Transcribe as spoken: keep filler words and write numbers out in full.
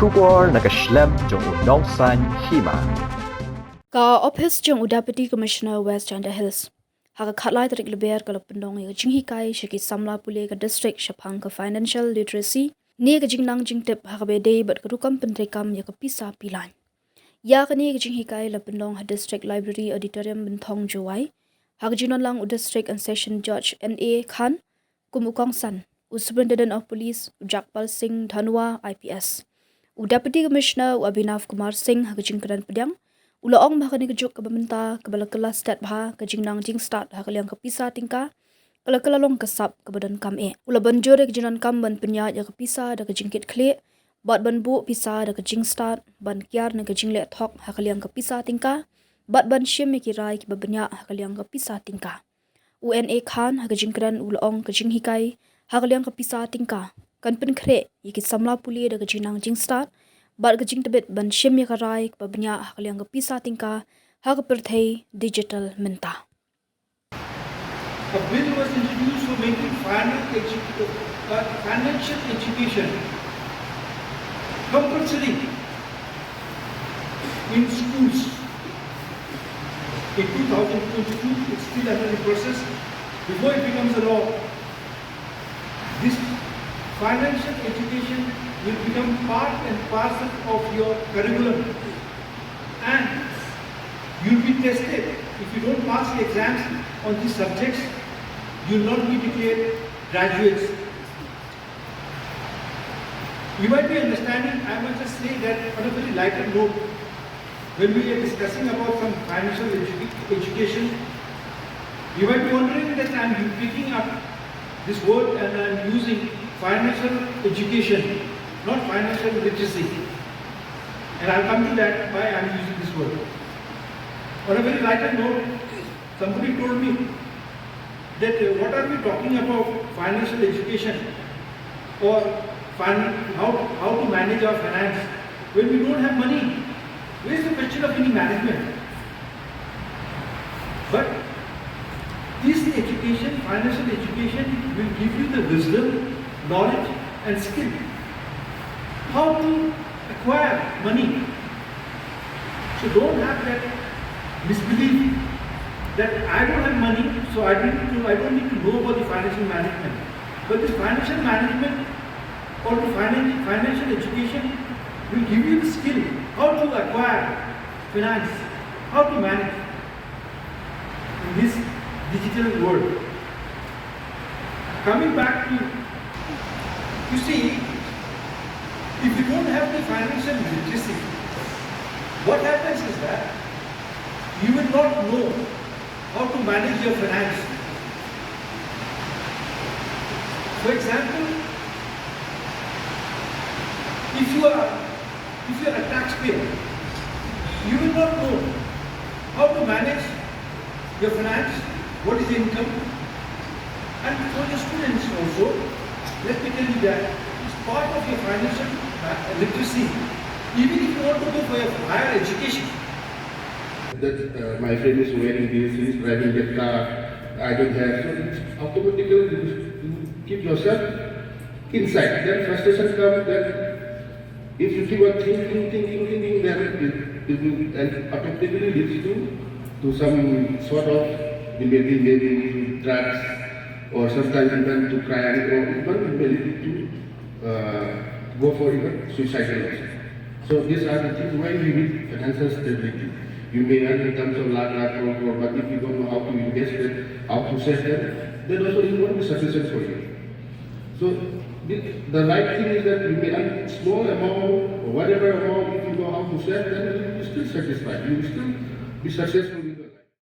Khubor na ka shlem jong u nongsan hima. Ka ophis jong u Deputy Commissioner West Jaintia Hills ha ka khatlai tarik Lber ka la pynlong ïa ka jinghikai sha ki samla pule ka district shaphang ka financial literacy ne ka jingnang jingtip ha kaba ïadei bad ka rukom pyntreikam ïa ka pisa pilain. Ïa kane ka jinghikai la pynlong ha District Library Auditorium, Bynthong, Jowai, ha ka jingdonlang u District and Session Judge N A Khan kum u kongsan, u Superintendent of Police u Jagpal Singh Dhanwa I P S, u Deputy Commissioner u Abhinav Kumar Singh. Ha ka jingkren pdiang u la ong ba ha kane ka juk kaba mynta kaba la kylla stet bha, ka jingnang jingstad ha ka liang ka pisa tyngka ka la kylla long ka sap kaba donkam eh. U la ban jur ïa ka jingdonkam ban pynïaid ïa ka pisa da ka jingkitkhlieh bad ban buh pisa da ka jingstad, ban kiar na ka jingleh thok ha ka liang ka pisa tyngka bad ban shim ïa ki rai kiba bniah ha ka liang ka pisa tyngka. U N A Khan ha ka jingkren u la ong ka jinghikai ha ka liang ka pisa tyngka kan pynkhreh ïa ki samla pule da ka jingnang jingstad bad ka jingtbit ban shim ïa ka rai kiba bniah ha ka liang ka pisa tyngka ha ka pyrthei digital mynta. A bill was introduced for making financial edu-, uh, financial education compulsory in schools. In two thousand twenty-two, it's still under the process. Before it becomes a law, this financial education will become part and parcel of your curriculum. And you'll be tested. If you don't pass the exams on these subjects, you'll not be declared graduates. You might be understanding, I must just say that on a very lighter note, when we are discussing about some financial edu-, education, you might be wondering that I'm picking up this word and I'm using financial education, not financial literacy. And I'll come to that, why I'm using this word. On a very lighter note, somebody told me that, uh, what are we talking about financial education or fin-, how, how to manage our finance when we don't have money? Where's the question of any management? But this education, financial education, will give you the wisdom, knowledge, and skill. How to acquire money. So don't have that misbelief that I don't have money, so I don't need to, I don't need to know about the financial management. But this financial management or the finan-, financial education will give you the skill how to acquire finance, how to manage in this digital world. Coming back to, you see, if you don't have the financial literacy, what happens is that you will not know how to manage your finance. For example, if you are, if you are a taxpayer, you will not know how to manage your finance, what is the income, and for your students also, let me tell you that it's part of your financial, uh, literacy. Even if you want to go for your higher education, that, uh, my friend is wearing this, he's driving that car, I don't have. So it's automatically you, you keep yourself inside. Then frustration comes, then if you keep on thinking, thinking, thinking, then it, it will, and automatically leads to, to some sort of, maybe, maybe drugs, or sometimes even to crime, or even maybe to, uh, go for even suicidal also. So these are the things why you need financial stability. You may earn in terms of lakh, lakh, crore, crore, but if you don't know how to invest it, how to save them, then also it won't be sufficient for you. So the, the right thing is that you may earn small amount or whatever amount, if you know how to save, then you will be still satisfied. You will still be successful.